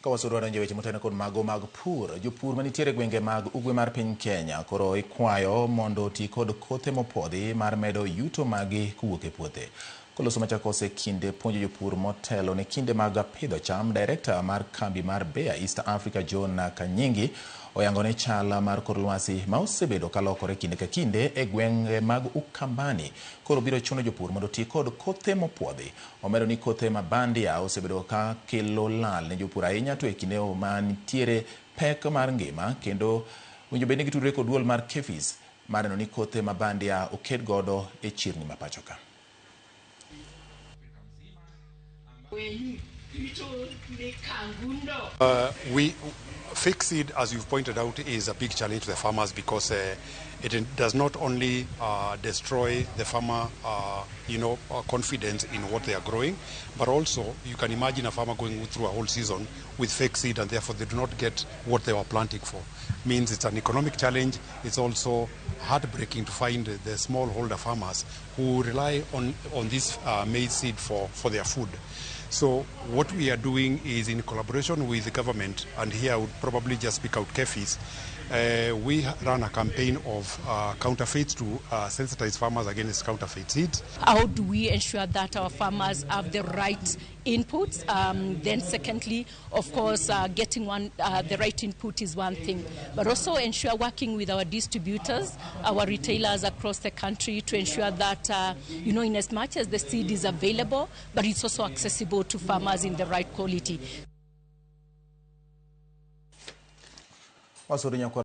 Ka wasuru wadonjo e weche motene kod mago mag pur, jopur manitiere e gwenge mag ugwe mar piny Kenya koro ikwayo mondo oti kod kothe mopuodhi mar medo yuto magi kowuok e puothe. Koloso Machakos e kinde puonjo jopur motelo ne kinde mag pidho cham, director mar kambi mar Bayer East Africa John Kanyingi oyango ni chal mar kor lwasi ma osebedo kalokore kinde ka kinde e gwenge mag Ukambani koro biro chuno jopur mondo oti kod kothe mopuodhi. Omedo ni kothe ma bandia osebedo ka kelo lal ne jopur ahinya to e kinde ma nitiere pek mar ngima kendo winjo bed ni gitudore kod duol mar KEPHIS mar neno ni kothe ma bandia oked godo e chirni ma pacho ka. Fake seed, as you've pointed out, is a big challenge to the farmers because it does not only destroy the farmer, confidence in what they are growing, but also you can imagine a farmer going through a whole season with fake seed and therefore they do not get what they were planting for. Means it's an economic challenge. It's also heartbreaking to find the smallholder farmers who rely on this maize seed for their food. So what we are doing is in collaboration with the government, and here I would probably just speak out KEPHIS, we run a campaign of counterfeits to sensitize farmers against counterfeit seeds. How do we ensure that our farmers have the right inputs? Then secondly, of course, getting the right input is one thing, but also ensure working with our distributors, our retailers across the country to ensure that, in as much as the seed is available, but it's also accessible to farmers in the right quality.